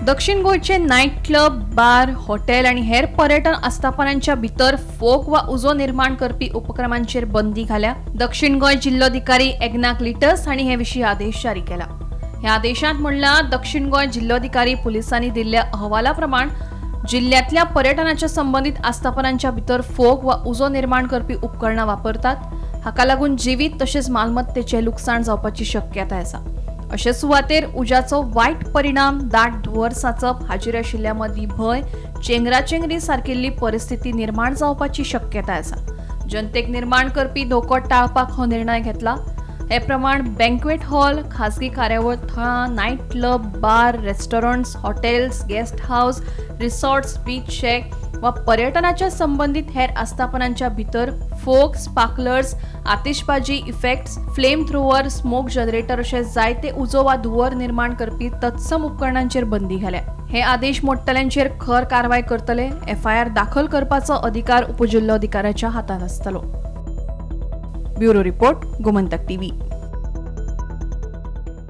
दक्षिण गोंयचे night club, bar, hotel आनी हेर पर्यटन आस्थापनांच्या भितर फोग वा उजो निर्माण करपी उपक्रमांचेर बंदी घाल्या. दक्षिण गोंय जिल्लोधिकारी एग्ना क्लिटस हांणी हे विशीं आदेश जारी केला. ह्या आदेशांत म्हणलां, दक्षिण गोंय जिल्लोधिकारी पुलिसांनी दिल्ल्या अहवाला प्रमाण जिल्ल्यांतल्या पर्यटनाच्या संबंदीत आस्थापनांच्या भितर फोग वा उजो निर्माण करपी उपकरणां वापरतात. हाका लागून जिवीत तशेंच मालमत्तेचें लुकसाण जावपाची शक्यताय आसा. अशे सुवातेर उज्याचो वायट परिणाम, दाट धुंवर सांचप, हाजीर आशिल्ल्या मदीं भंय, चेंगराचेंगरी सारकिल्ली परिस्थिती निर्माण जावपाची शक्यताय आसा. जनतेक निर्माण करपी धोको टाळपाक हो निर्णय घेतला. हे प्रमाण बँक्वेट हॉल, खाजगी कार्यावळ थळां, night club, bar, restaurants, hotels, guest house, resorts, beach shack वा पर्यटनाच्या संबंदीत हेर आस्थापनांच्या भितर फोग, स्पार्कलर्स, आतिशबाजी effects, flame thrower, smoke generator अशे जायते उजो वा धुंवर निर्माण करपी तत्सम उपकरणांचेर बंदी घाल्या. हे आदेश मोडटल्यांचेर खर कारवाय करतले. एफआयआर दाखल करपाचो अधिकार उपजिल्लोधिकाऱ्याच्या हातांत आसतलो. Bureau report, Gomantak TV.